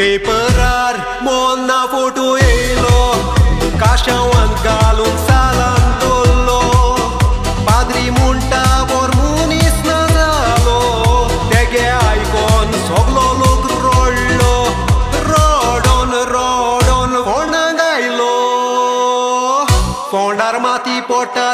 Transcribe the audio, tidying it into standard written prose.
पेपरार मोन्ना फोटो येयलो, काशावान घालून सालान दवरलो. पाद्री म्हणटा बोर मनीस ना जालो, तेगे आयकोन सगलो लोक रडलो, रडोन रडोन फोंडांक आयलो. फोंडार माती पोटा